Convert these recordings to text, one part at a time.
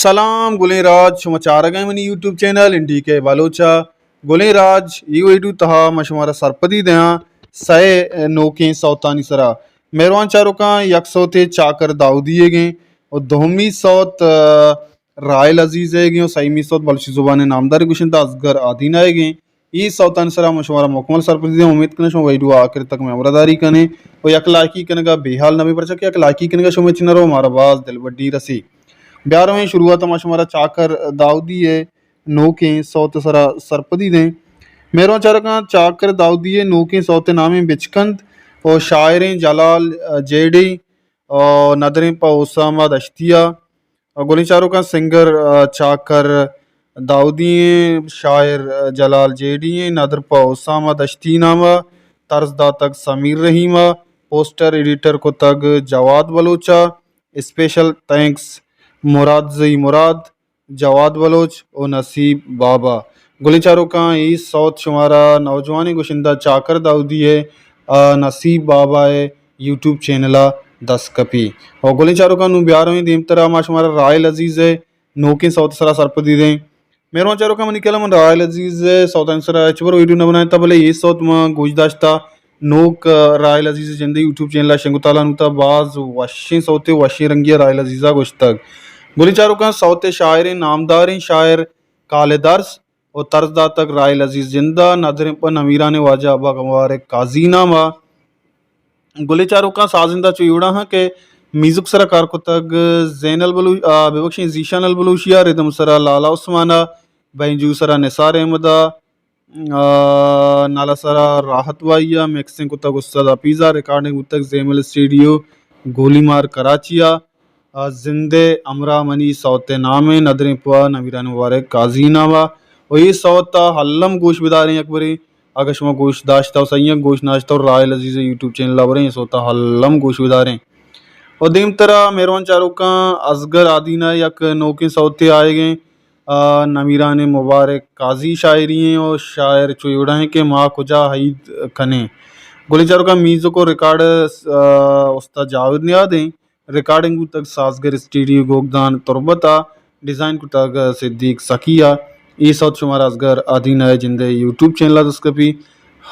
سلام گلیں راج، شما چارگ ءَ منی یوٹیوب چینل این ڈی کے بلوچ ءَ۔ گلیں راج، اے ویڈیو تہا ما شمارا سرپدی دیاں سئے نوکیں سوتانی سرا۔ مہروان چاروکاں، یک سوتے چاکر داؤدی ئیگیں و دومی سوت، آ، راحل عزیز ئیگیں و سئیمی سوت بلوچی زبان ءِ نامدار گشندہ اصغر آدینہ ئیگیں۔ اے سوتانی سرا من شمارا مکمل سرپدی دیاں۔ امید کناں شما ویڈیو آخر تک مئے ہمراہ داری کنے و یک لائکی کنگا بے حال نہ بے، پرچا کہ یک لائکی کنگا شمئے چنر و مارا باز دلبڈی رسی۔ بیا رویں شروعات ما شمارا چاکر داؤدی ءِ نوکیں سوت سرا سرپدی دیں۔ مہروان چاروکاں، چاکر داؤدی ءِ نوکیں سوت نامیں بچکند و شاعریں جلال جیڈی و ندریں پہ اسامہ دشتی ءَ۔ گلیں چاروکاں، سنگر، آ، چاکر داؤدی ایں، شاعر، آ، جلال جیڈی ایں، ندر پہ اسامہ دشتی نام ءَ، طرز داتگ سمیر رحیم ءَ، پوسٹر ایڈیٹر کتگ جواد بلوچ ءَ، اسپیشل تھینکس مراد زئی مراد، جواد بلوچ و نصیب بابا۔ گلیں چاروکاں، اے سوت شمارا نوجوانیں گشندہ چاکر داؤدی ءِ، آ، نصیب بابا ءِ یوٹیوب چینل ءَ دست کپی۔ و گلیں چاروکاں، نوں بیا رویں دیمترا ما شمارا راحل عزیز ءِ نوکیں سوت سرا سرپدی دیں۔ مہروان چاروکاں، منی خیال ءَ من راحل عزیز ءِ سوتانی سرا ہچبر ویڈیو نہ بنائینتا، بلے اے سوت من گوش داشتا۔ نوک، آ، راحل عزیز ءِ جند ءِ یوٹیوب چینل ءَ شنگ و تالان بوتا، باز وشیں سوتے، وشیں رنگی ءَ راحل عزیز ءَ گوشتگ۔ گلیں چاروکاں، سوت ءِ شاعریں نامداریں شاعر خالد ارس و طرز داتگ راحل عزیز جند ءَ، ندریں پہ نمیرانیں واجہ ابا مبارک قاضی نام ءَ۔ گلیں چاروکاں، سازندہ چو ایوڑا ہاں کہ میوزک سرا کار کتگ زینل بلو-، آ، ببخشیں، ذیشان البلوشی ءَ، ردم سرا لالا عثمان ءَ، بینجو سرا نثار احمد ءَ، آ، نالا سرا راحت وائی ءَ، مکسنگ کتگ استاد حفیظ ءَ، ریکارڈنگ بوتگ زیمل اسٹوڈیو گولی مار کراچی ءَ۔ آ، زندے ہمراہ منی سوت ءِ نام ءَ، ندریں پہ نمیران مبارک قاضی نام ءَ۔ و اے سوت ءَ الم گوش بداریں یک برے، اگہ شما گوش داشتہ و سہی انت، گوش ناشتہ و راحل عزیز ءِ یوٹیوب چینل ءَ بریں، اے سوت ءَ الم گوش بداریں۔ و دیمترا مہروان چاروکاں، اصغر آدینہ ءِ یک نوکیں سوتے آئیگیں، آ، نمیران مبارک قاضی شاعری ایں و شاعر چو ایوڑا ایں کہ ما کجا عید کنیں۔ گلیں چاروکاں، میوزک و ریکارڈ، آ، استاد جاوید نیاد ایں۔ ریکارڈنگ بوتگ سازگر اسٹوڈیو گوگدان تربت ءَ، ڈیزائن کتگ صدیق سخی ءَ۔ اے سوت شمارا اصغر آدینہ ءِ جند ءِ یوٹیوب چینل ءَ دست کپی،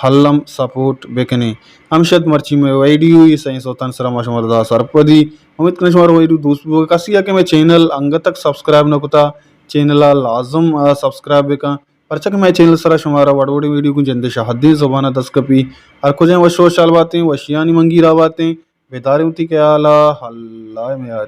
الم سپورٹ بکنیں۔ ہمشت مرچی مئے ویڈیو اے سئیں سوتانی سرا ما شمارا دا سرپدی۔ امید کناں شمارا ویڈیو دوست بوگ۔ کسی ءَ کہ مئے چینل انگت تک سبسکرائب نہ کتا، چینل ءَ لازم، آ، سبسکرائب بکن، پرچا کہ مئے چینل سرا شمارا وڑ وڑیں ویڈیو گوں جند ءِ شہدیں زبان ءَ دست کپی۔ ہر کجا وش وشحال باتیں، وشیانی منگی را باتیں۔ بداریں وتی خیال ءَ، اللہ ءِ میار۔